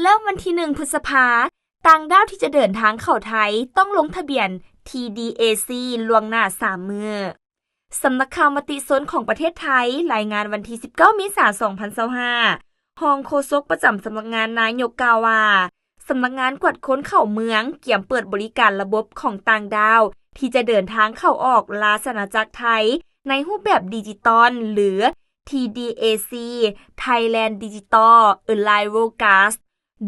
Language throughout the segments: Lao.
ເລີ່ມວັນທີໜຶ່ງ ພຶດສະພາ, ຕ່າງດ້າວທີ່ຈະເດີນທາງເຂົ້າໄທຕ້ອງລົງທະບຽນ TDAC ລ່ວງໜ້າສາມມື້. ສຳນັກຂ່າວມະຕິຊົນຂອງປະເທດໄທ ລາຍງານວັນທີສິບເກົ້າ ເມສາ ສອງພັນຊາວຫ້າ, ຮອງໂຄສົກປະຈຳສຳນັກງານນາຍົກກ່າວວ່າ, ສຳນັກງານກວດຄົນເຂົ້າເມືອງກຽມເປີດບໍລິການລະບົບຂອງຕ່າງດ້າວທີ່ຈະເດີນທາງເຂົ້າອອກລາຊະອານາຈັກໄທ ໃນຮູບແບບດິຈິຕອນ ຫຼື TDAC Thailand Digital Arrival Card,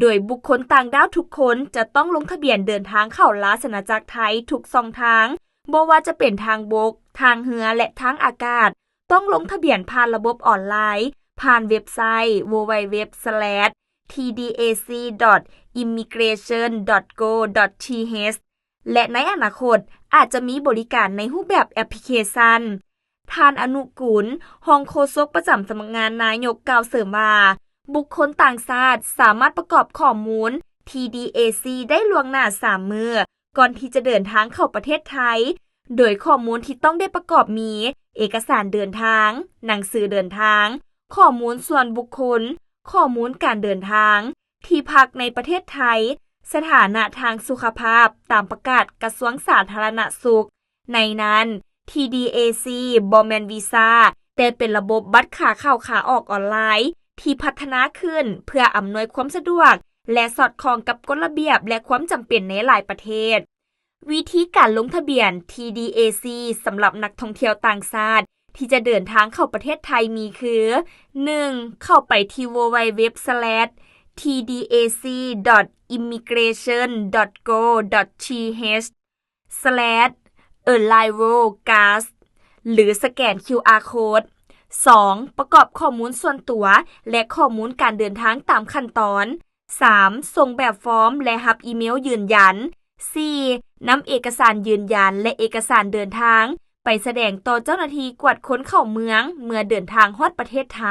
ໂດຍບຸກຄົນຕ່າງດ້າວທຸກຄົນຈະຕ້ອງລົງທະບຽນເດີນທາງເຂົ້າລາຊະອານາຈັກໄທທຸກຊ່ອງທາງ, ບໍ່ວ່າຈະເປັນທາງບົກ, ທາງເຮືອ ແລະ ທາງອາກາດ, ຕ້ອງລົງທະບຽນຜ່ານລະບົບອອນລາຍ, ຜ່ານເວັບໄຊ www.tdac.immigration.go.th ແລະ ໃນອະນາຄົດອາດຈະມີບໍລິການໃນຮູບແບບແອັບພລິເຄຊັນ. ທ່ານ ອະນຸ ກຸນ, ຮອງໂຄສົກປະຈຳສຳນັກງານນາຍົກ ກ່າວເສີມວ່າ, ບຸກຄົນຕ່າງຊາດສາມາດປະກອບຂໍ້ມູນ TDAC ໄດ້ລ່ວງໜ້າສາມມື້ ກ່ອນທີ່ຈະເດີນທາງເຂົ້າປະເທດໄທ, ໂດຍຂໍ້ມູນທີ່ຕ້ອງໄດ້ປະກອບມີ ເອກະສານເດີນທາງ, ໜັງສືເດີນທາງ, ຂໍ້ມູນສ່ວນບຸກຄົນ, ຂໍ້ມູນການເດີນທາງ, ທີ່ພັກໃນປະເທດໄທ, ສະຖານະທາງສຸຂະພາບຕາມປະກາດກະຊວງສາທາລະນະສຸກ. ໃນນັ້ນ, TDAC ບໍ່ແມ່ນວີຊາ, ແຕ່ເປັນລະບົບບັດຂາເຂົ້າຂາອອກອອນລາຍ ທີ່ພັດທະນາຂຶ້ນເພື່ອອຳນວຍຄວາມສະດວກ ແລະ ສອດຄ່ອງກັບກົດລະບຽບ ແລະ ຄວາມຈຳເປັນໃນຫຼາຍປະເທດ. ວິທີການລົງທະບຽນ TDAC ສຳລັບນັກທ່ອງທ່ຽວຕ່າງຊາດທີ່ຈະເດີນທາງເຂົ້າປະເທດໄທມີຄື, ໜຶ່ງ ເຂົ້າໄປທີ່ www.immigration.go.th/arrivalcard ຫຼື ສະແກນ QR Code. ສອງ ປະກອບຂໍ້ມູນສ່ວນຕົວ ແລະ ຂໍ້ມູນການເດີນທາງຕາມຂັ້ນຕອນ. ສາມ ສົ່ງແບບຟອມ ແລະ ຮັບອີເມວຢືນຢັນ. ສີ່ ນຳເອກະສານຢືນຢັນ ແລະ ເອກະສານເດີນທາງໄປສະແດງຕໍ່ເຈົ້າໜ້າທີ່ກວດຄົນເຂົ້າເມືອງເມື່ອເດີນທາງຮອດປະເທດໄທ.